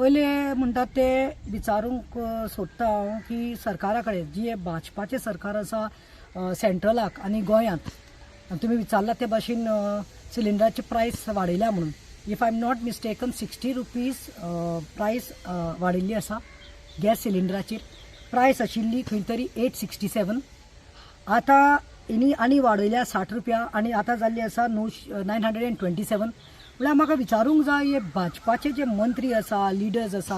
पयले म्हणटात ते विचारूंक सोदता हांव की सरकारा कडेन जी भाजपाचें सरकार आसा सेंट्रलाक आनी गोंयांत, आनी तुमी विचारला ते भाशेन सिलिंडराची प्रायस वाडयल्या म्हणून, if I am not mistaken, ₹60 price वाडयल्ली आसा गॅस सिलिंडराचेर. प्रायस आशिल्ली खंय तरी 867, आतां हेणी आनी वाडयल्या 60 रुपया आनी आतां जाल्ली आसा णव 927. म्हळ्यार म्हाका विचारूंक जाय, हे भाजपाचे जे मंत्री आसा, लिडर्स आसा,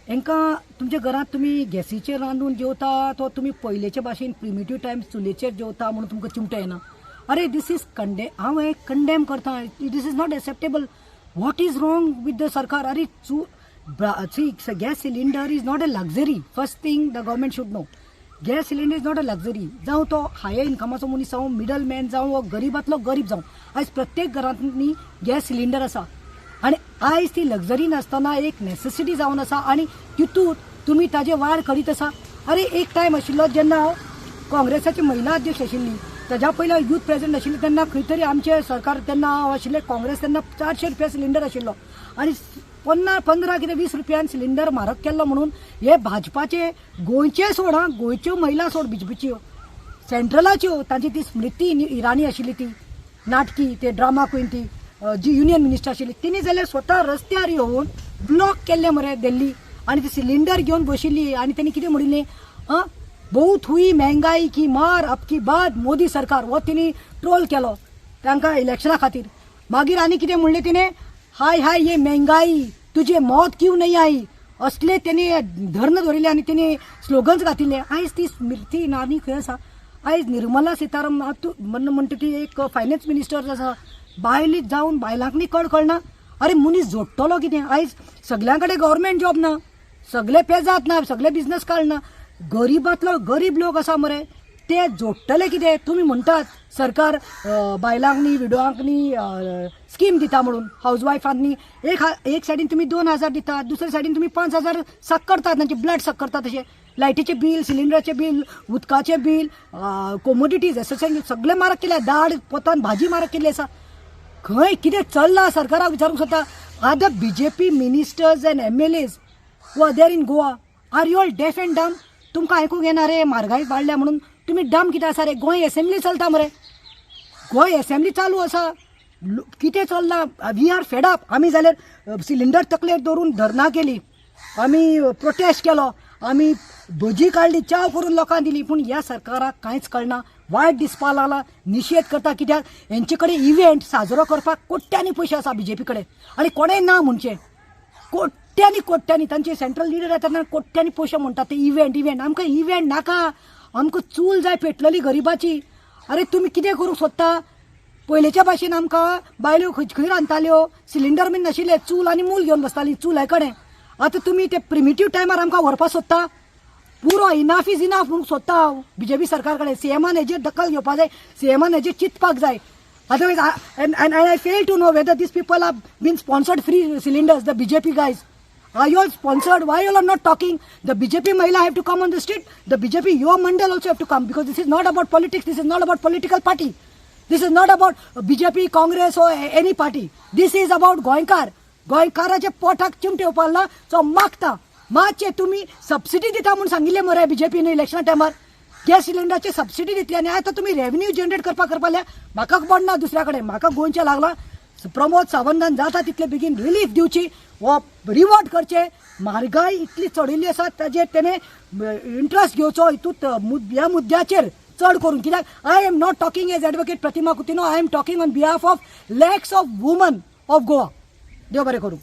हेंकां तुमच्या घरांत तुमी गॅसीचेर रांदून जेवता तो तुमी पयलेचे भाशेन प्रिमिटीव टायम्स चुलीचेर जेवता म्हणून तुमकां चिमटो येना? अरे, this is कंडे हांव हें कंडेम करता. This is not acceptable. What is wrong with the सरकार? अरे, चू see, gas cylinder is not a luxury. First thing the government should know, gas cylinder is not a luxury. जावं तो higher इन्कमाचो मनीस जावं, मिडल मॅन जावं वो गरिबांतलो गरीब जावं, आयज प्रत्येक घरांनी गॅस सिलिंडर आसा आनी आयज ती लक्झरी नासतना एक नेसेसिटी जावन आसा आनी तितूंत तुमी ताजे वाड करीत आसा. अरे, एक टायम आशिल्लो जेन्ना हांव काँग्रेसाची महिला अध्यक्ष आशिल्ली, ताज्या पयलीं हांव यूथ प्रेसिडेंट आशिल्ली, तेन्ना खंय तरी आमचे सरकार, तेन्ना हांव आशिल्लें काँग्रेस, तेन्ना 400 रुपया सिलिंडर आशिल्लो आनी 50, 15 कितें 20 रुपयान सिलिंडर म्हारग केल्लो म्हणून हे भाजपाचे, गोंयचे सोड, आं, गोंयच्यो महिला सोड, बीजेपीच्यो, सेंट्रलाच्यो, तांची ती स्मृती इराणी आशिल्ली, ती नाटकी, ते ड्रामा क्वीन, ती जी युनियन मिनिस्टर आशिल्ली, तिणी जाल्यार स्वता रस्त्यार येवन ब्लॉक केल्ले मरे दिल्ली आनी ती सिलिंडर घेवन बशिल्ली आनी तेणी कितें म्हणिल्लें? आं, "बहुत हुई महंगाई की मार, अब की बार मोदी सरकार." हो तिणी ट्रोल केलो तांकां इलेक्शना खातीर. मागीर आनी कितें म्हणलें तिणें? "हाय हाय ये महंगाई, तुझे मौत क्यों नहीं आई?" असले तेणी धर्ण दवरिल्ले आनी तेणी स्लोगन्स घातिल्ले. आयज ती स्मृती इराणी खंय आसा? आयज निर्मला सीताराम तूं म्हणटा ती एक फायनान्स मिनिस्टर आसा, बायली जावन बायलांक न्ही कळ कळना. अरे, मनीस जोडटलो कितें? आयज सगल्यां कडेन गव्हर्मेंट जॉब ना, सगळे पेजात ना, सगळे बिझनस काडना, गरिबांतलो गरीब लोक आसा मरे, ते जोडटले कितें? तुमी म्हणटात सरकार बायलांक न्ही, विडोवांक न्ही स्कीम दिता म्हणून, हावज वायफांक न्ही. एक सायडीन तुमी 2000 दितात, दुसऱ्या सायडीन तुमी 5000 सक करतात, तांचे ब्लड सक करतात. तशें लायटीचें बील, सिलिंडराचें बील, उदकाचें बील, कोमोडिटीज एसेन्शियल सगळें म्हारग केल्या. दाळ पोतान भाजी म्हारग केल्ली आसा. खंय कितें चल्लां सरकाराक विचारूंक सोदता. Are the BJP ministers and MLAs who are there in Goa, are you all deaf and dumb? तुमकां आयकूंक येना रे? म्हारगाय वाडल्या म्हणून तुमी डम कितें आसा रे? गोंय एसेंब्ली चलता मरे, गोंय एसेंब्ली चालू आसा. कितें चल्लां? We are fed up. आमी जाल्यार सिलिंडर तकलेर दवरून धरणां केली, आमी प्रोटेस्ट केलो, आमी भजी काडली, च्याव करून लोकांक दिली, पूण ह्या सरकाराक कांयच कळना. वायट दिसपा लागला. निशेध करता कित्याक हेंचे कडेन इव्हेंट साजरो करपाक कोट्यांनी पयशे आसा बीजेपी कडेन आनी कोणें ना म्हणचें, कोट्यांनी कोट्यांनी तांचे सेंट्रल लिडर येतात ना, कोट्यांनी पयशे म्हणटात ते इव्हेंट इव्हेंट. आमकां इव्हेंट नाका, आमकां चूल जाय पेटलेली गरिबाची. अरे, तुमी कितें करूंक सोदता? पयलेच्या भाशेन आमकां बायल्यो खंय खंय रांदताल्यो, सिलिंडर बीन नाशिल्ले, चूल आनी मूल घेवन बसताली चूल कडेन. आतां तुमी ते प्रिमिटीव टायमार आमकां व्हरपाक सोदता. पुरो, इनाफ is enough म्हणूंक सोदता हांव बीजेपी सरकार कडेन. सीएमान हेजेर दखल घेवपाक जाय, सीएमान हेजेर चिंतपाक जाय. Otherwise, and I fail to know whether these people are been sponsored free cylinders. The BJP guys, are you all sponsored? Why you all are not talking? The BJP Mahila have to come on the street. The BJP Yuva Mandal also have to come, because this is not about politics. This is not about political party. This is not about BJP, Congress or any party. This is about गोंयकार. गोंयकाराच्या पोटाक चिमटे येवपाक ना, so मागता मातशें तुमी subsidy दिता म्हूण सांगिल्लें मरे बीजेपीन इलेक्शना टायमार. गॅस सिलिंडराची सबसिडी दितली आनी आतां तुमी रेव्हेन्यू जनरेट करपाक करपाक म्हाका खबर ना दुसऱ्या कडेन, म्हाका गोंयचें लागलां. प्रमोद सावंतान जाता तितले बेगीन रिलीफ दिवची वो रिवॉर्ड करचे. म्हारगाय इतली चडिल्ली आसा, ताजेर तेणे इंट्रस्ट घेवचो हितूंत ह्या मुद्द्याचेर चड करून, कित्याक I am not talking as Advocate Pratima Coutinho, I am talking on behalf of lakhs of women of Goa. देव बरें करूं.